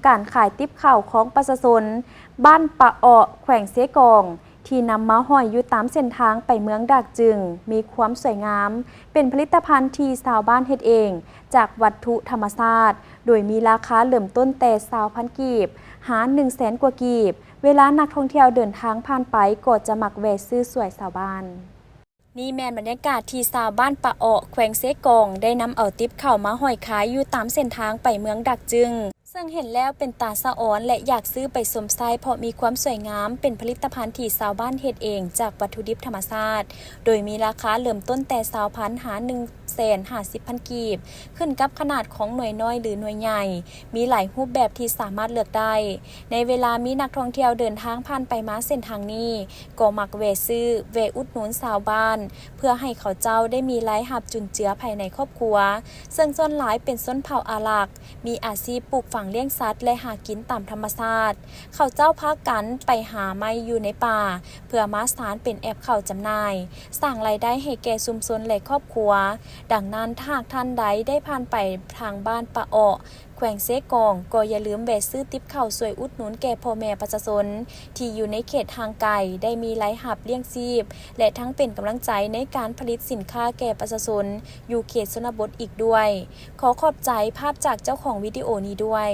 ການຂາຍຕິບເຂົ້າຂອງປະຊາຊົນບ້ານປະເອາະ ແຂວງເຊກອງ ທີ່ນຳມາຫ້ອຍຢູ່ຕາມເສັ້ນທາງໄປເມືອງດາກຈຶງ ມີຄວາມສວຍງາມ, ເປັນຜະລິດຕະພັນທີ່ຊາວບ້ານເຮັດເອງຈາກວັດຖຸທຳມະຊາດ, ໂດຍມີລາຄາເລີ່ມຕົ້ນແຕ່ຊາວພັນກີບ ຫາໜຶ່ງແສນກວ່າກີບ. ເວລານັກທ່ອງທ່ຽວເດີນທາງຜ່ານໄປກໍຈະມັກແວ່ຊື້ຊ່ວຍຊາວບ້ານ. ນີ້ແມ່ນບັນຍາກາດທີ່ຊາວບ້ານປະເອາະ ແຂວງເຊກອງ ໄດ້ນຳເອົາຕິບເຂົ້າມາຫ້ອຍຂາຍຢູ່ຕາມເສັ້ນທາງໄປເມືອງດາກຈຶງ, ເຊິ່ງເຫັນແລ້ວເປັນຕາສະອອນ ແລະ ຢາກຊື້ໄປຊົມໃຊ້ ເພາະມີຄວາມສວຍງາມ, ເປັນຜະລິດຕະພັນທີ່ຊາວບ້ານເຮັດເອງຈາກວັດຖຸດິບທຳມະຊາດ, ໂດຍມີລາຄາເລີ່ມຕົ້ນແຕ່ຊາວພັນ ຫາໜຶ່ງແສນຫ້າສິບພັນກີບ, ຂຶ້ນກັບຂະໜາດຂອງໜ່ວຍນ້ອຍ ຫຼື ໜ່ວຍໃຫຍ່, ມີຫຼາຍຮູບແບບທີ່ສາມາດເລືອກໄດ້. ໃນເວລາມີນັກທ່ອງທ່ຽວເດີນທາງຜ່ານໄປມາເສັ້ນທາງນີ້ ກໍມັກແວ່ຊື້, ແວ່ອຸດໜູນຊາວບ້ານ ເພື່ອໃຫ້ເຂົາເຈົ້າໄດ້ມີລາຍຮັບຈຸນເຈືອພາຍໃນຄອບຄົວ, ເຊິ່ງສ່ວນຫຼາຍເປັນຊົນເຜົ່າອາຣັກ, ມີອາຊີບປູກຝັງລ້ຽງສັດ ແລະ ຫາກິນຕາມທຳມະຊາດ. ເຂົາເຈົ້າພາກັນໄປຫາໄມ້ຢູ່ໃນປ່າ ເພື່ອມາສານເປັນແອບເຂົ້າຈຳໜ່າຍ, ສ້າງລາຍໄດ້ໃຫ້ແກ່ຊຸມຊົນ ແລະ ຄອບຄົວ. ດັ່ງນັ້ນ, ຖ້າຫາກທ່ານໃດໄດ້ຜ່ານໄປທາງບ້ານປະເອາະ ແຂວງເຊກອງ ກໍຢ່າລືມແວ່ຊື້ຕິບເຂົ້າຊ່ວຍອຸດໜູນແກ່ພໍ່ແມ່ປະຊາຊົນທີ່ຢູ່ໃນເຂດຫ່າງໄກ ໄດ້ມີລາຍຮັບລ້ຽງຊີບ ແລະ ທັງເປັນກຳລັງໃຈໃນການຜະລິດສິນຄ້າແກ່ປະຊາຊົນຢູ່ເຂດຊົນນະບົດອີກດ້ວຍ. ຂໍຂອບໃຈພາບຈາກເຈົ້າຂອງວິດີໂອນີ້ດ້ວຍ.